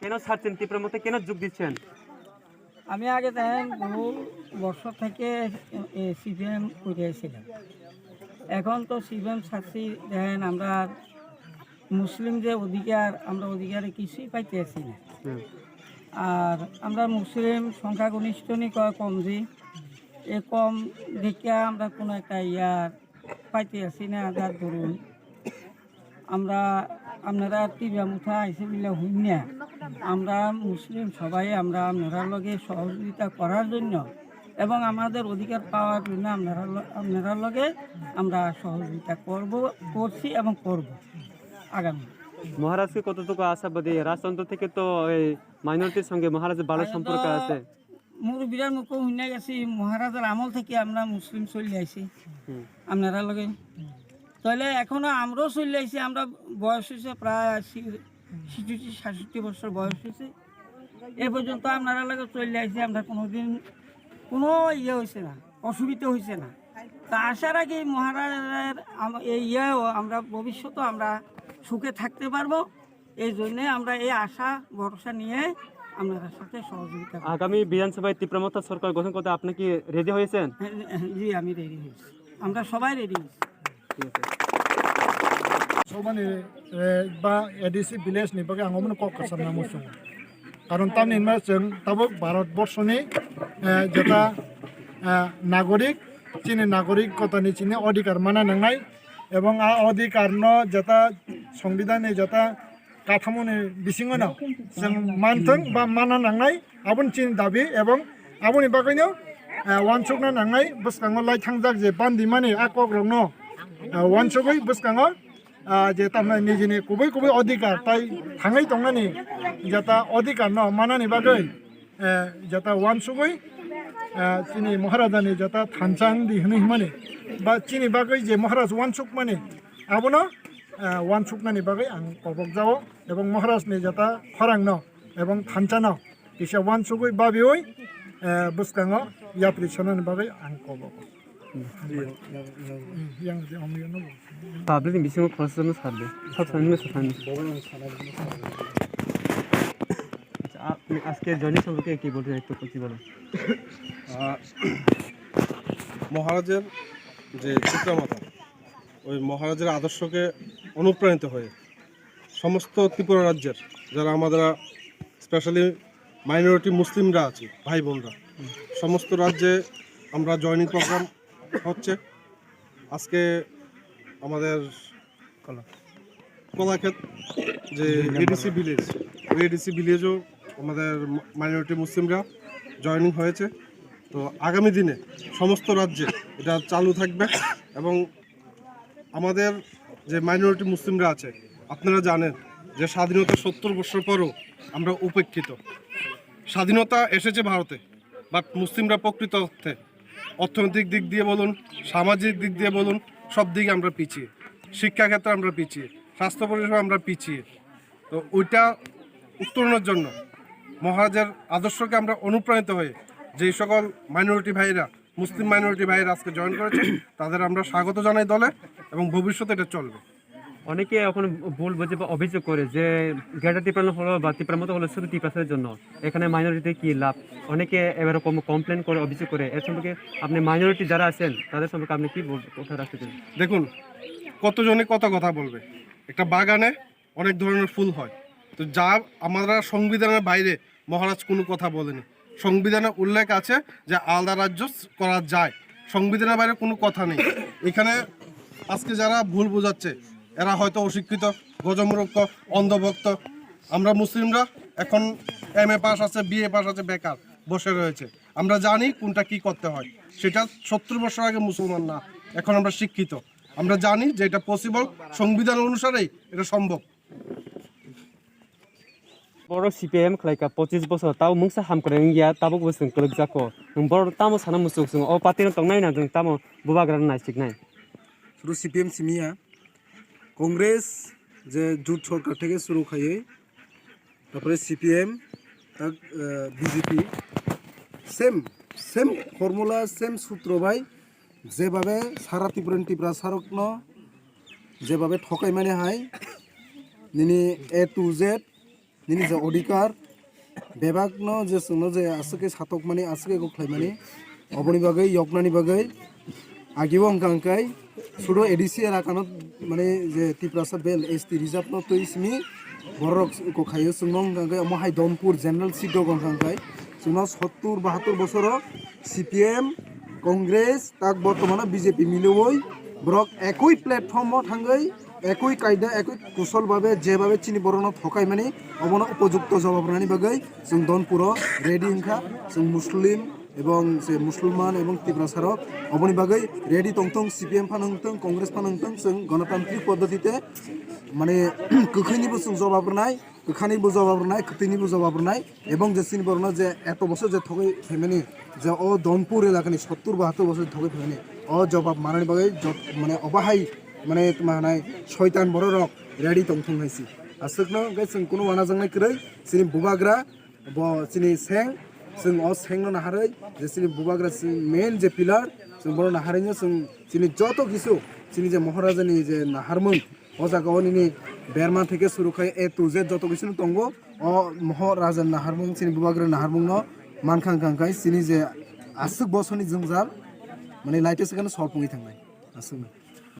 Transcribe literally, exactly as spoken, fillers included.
কেন ছাড়ছেন ত্রিপুরা মতে, কেন যোগ দিচ্ছেন? আমি আগে দেখেন বহু বছর থেকে সিপিএম করে এসেছিলাম। এখন তো সিপিএম ছাড়ছি, দেখেন আমরা মুসলিম যে অধিকার, আমরা অধিকারে কিছুই পাইতে আছি না। হুম। আর আমরা মুসলিম সংখ্যাগরিষ্ঠ নি কয় কম যে, এ কম দেখে আমরা কোনো একটা ইয়ার পাইতে আছি না, যার দরুন আমরা, আপনারা ত্রিপুরা মুঠা আইসে বুলে হুইনা, আমরা মুসলিম সবাই আমরা আপনারা লগে সহযোগিতা করার জন্য এবং আমাদের অধিকার পাওয়ার জন্য আপনারা ল-, আপনারা লগে আমরা সহযোগিতা করব, করছি এবং করব আগামী। মহারাজকে কতটুকু আশাবাদী? রাজতন্ত্র থেকে তো এই মাইনরিটির সঙ্গে মহারাজের ভালো সম্পর্ক আছে। মুরব্বীরা মুখে হুইনা গেছি, মহারাজার আমল থেকে আমরা মুসলিম চলে আইছি হুম। আপনারা লগে। তাহলে এখনো আমরাও চলে আইছি, আমরা বয়স হয়েছে প্রায় আশি, ছেষট্টি, সাতষট্টি বছর বয়স হয়েছে। এ পর্যন্ত আপনারা লগে চলে আইছি, আমরা কোনোদিন কোনো ইয়ে হয়েছে না, অসুবিধা হয়েছে না। তা আশা রাখি মহারাজার আম-, এই ইয়েও আমরা ভবিষ্যতে আমরা সুখে থাকতে পারবো। এই জন্য আমরা এই আশা ভরসা নিয়ে আপনাদের সাথে সহযোগিতা করব। আগামী বিধানসভায় ত্রিপুরা মথা সরকার গঠন করতে আপনি কি রেডি হয়েছেন? হ্যাঁ, হ্যাঁ, জি, আমি রেডি হয়েছি, আমরা সবাই রেডি হয়েছি। ঠিক আছে। Sobani, eh, ba A D C village ni bagwi ang omono kok kwchangna muchungo. Karon tamni hwnba chwng tabuk Bharat borsoni, eh, jeta, eh, nagorik, chini nagorik kotani chini odhikar mana nangnai, ebong a odhikar no jeta songbidhan ni jeta kathamo ni bisingo no chwng manthwng ba mana nangnai, aboni chini dabi, ebong aboni bagwi no, eh, uansukna nangnai, bwskango lai thangjak je bandimani a kok rok no, eh, uansugwi bwskango ah, je tamni nijini kubui kubui odhikar tai thangwi tongnani jeta odhikar no manani bagwi, eh, jeta uansugwi, eh, chini Maharajani jeta thansa wngdi hwnwi hwnmani ba chini bagwi je Maharaj uansukmani abono, eh, uansuknani bagwi ang kobokjao ebong Maharajni jeta khorangno ebong thansano kisa uansugwi babiwi, eh, bwskango yapri sanani bagwi ang kobogo. Public ni bisingo khoroksa no sar di. Sab sani no sar sani. আচ্ছা, আপনি আজকে জয়নিং সম্পর্কে কি বলতে চান? একটু খুলে বলুন। আহ, মহারাজের যে চিত্রমাতা, ওই মহারাজের আদর্শকে অনুপ্রাণিত হয়ে সমস্ত ত্রিপুরা রাজ্যের যারা আমাদের স্পেশালি মাইনরিটি মুসলিমরা আছি, ভাই বোনরা, সমস্ত রাজ্যে আমরা জয়নিং প্রোগ্রাম হচ্ছে। আজকে আমাদের কলাক্ষেত যে এডিসি ভিলেজ, ওই এডিসি ভিলেজও আমাদের মাইনরিটি মুসলিমরা জয়েনিং হয়েছে। তো আগামী দিনে সমস্ত রাজ্যে এটা চালু থাকবে এবং আমাদের যে মাইনরিটি মুসলিমরা আছে, আপনারা জানেন যে স্বাধীনতা সত্তর বছর পরও আমরা উপেক্ষিত। স্বাধীনতা এসেছে ভারতে, বাট মুসলিমরা প্রকৃত অর্থে অর্থনৈতিক দিক দিয়ে বলুন, সামাজিক দিক দিয়ে বলুন, সব দিকে আমরা পিছিয়ে। শিক্ষাক্ষেত্রে আমরা পিছিয়ে, স্বাস্থ্য পরিষেবা আমরা পিছিয়ে। তো ওইটা উত্তরণের জন্য মহারাজের আদর্শকে আমরা অনুপ্রাণিত হয়ে যেই সকল মাইনরিটি ভাইরা, মুসলিম মাইনরিটি ভাইরা আজকে জয়েন করেছে, তাদের আমরা স্বাগত জানাই দলে এবং ভবিষ্যতে এটা চলবে। অনেকে এখন ভুল বোঝে বা অভিযোগ করে যে গ্রেটার ত্রিপুরা হলো বা ত্রিপুরা মতো হলো শুধু ত্রিপুরার জন্য, এখানে মাইনরিটি কি লাভ? অনেকে এরকম কমপ্লেন করে, অভিযোগ করে। এর সম্পর্কে আপনি মাইনরিটি যারা আছেন তাদের সম্পর্কে আপনি কি বল-, কথা রাখতে চান? দেখুন, কতজনে কত কথা বলবে। একটা বাগানে অনেক ধরনের ফুল হয়। তো যা আমরা সংবিধানের বাইরে মহারাজ কোনো কথা বলেনি। সংবিধানে উল্লেখ আছে যে আলাদা রাজ্য করা যায়, সংবিধানের বাইরে কোনো কথা নেই। এখানে আজকে যারা ভুল বোঝাচ্ছে, এরা হয়তো অশিক্ষিত, গজমূর্খ, অন্ধভক্ত। আমরা মুসলিমরা এখন এমএ পাস আছে, বিএ পাস আছে, বেকার বসে রয়েছে। আমরা জানি কোনটা কি করতে হয়। সেটা সত্তর বছর আগে মুসলমান না, এখন আমরা শিক্ষিত। আমরা জানি যে এটা পসিবল, সংবিধান অনুসারেই এটা সম্ভব। Borok C P I M khlai kha pochis bosor, tabo mungsa hamkwrai wngya, tabuk bo chwng kwlwk jako. Nwng borok tamo sana muchung chwng o party no tongnai na, chwng tamo bubagra no naisiknai. Suru C P M simiya, Congress je jut sorkar theke suru khaiwi, tarpore C P M, tak, eh, B J P, same, same formula, same sutro bai, jebabe sara Tripura ni Tripura sarok no jebabe thokai mani hai, nini A to Z, nini je odhikar, bebakno je chwngno je aswk khe satokmani, aswk khe kok khlaimani, oboni bagwi yoknani bagwi agibo wngkha hwnkhe sudo A D C elakano, mane, je Tiprasa Belt S T reserve no twi simi borok kok khaio chwngno, wngkha hwnkhe omo hai Donpur general seat rok wngkha hwnkhe chwngno sottur bahattur bosoro C P M, Congress, tak bortomano B J P milwi borok ekoi platform o thangwi, ekoi kaida, ekoi kusol babe, jebabe chini borokno thokaimani, obono upojukto jawab rwnani bagwi chwng Donpuro ready wngkha. Chwng Muslim ebong se Musulman ebong Tiprasa rok oboni bagwi ready tongthung, C P M phano wngthung, Congress phano wngthung, chwng gonotantrik poddotite, mane, kwkhwinibo chwng jawab rwnai, kwkhaninibo jawab rwnai, kwtwinibo jawab rwnai. Ebong je chini borokno je eto bosor je thogwi phaimani, je o Donpur elakani sottur bahattur bosor thogwi phaimani, o jobab manani bagwi jot-, mane, obo hai, mane, tma hanai, soitan borok rok ready tongthung hai si. Aswkno hwnkhe chwng kunu wanajaknai kwrwi, chini bubagra, bo chini seng, chwng o sengno naharwi, je chini bubagra, chini main je pillar, chwng bono naharwino chwng chini joto kisu, chini je Maharaja ni je naharmung, o jaga o nini berma theke suru khai A to Z joto kisu no tongo. O Maharaja naharmung, chini bubagra naharmung no mankha, wngkha hwnkhe chini je aswk bosor ni jwngjal, mane, laite se kheno solve wngwi thangnai. Aswk no.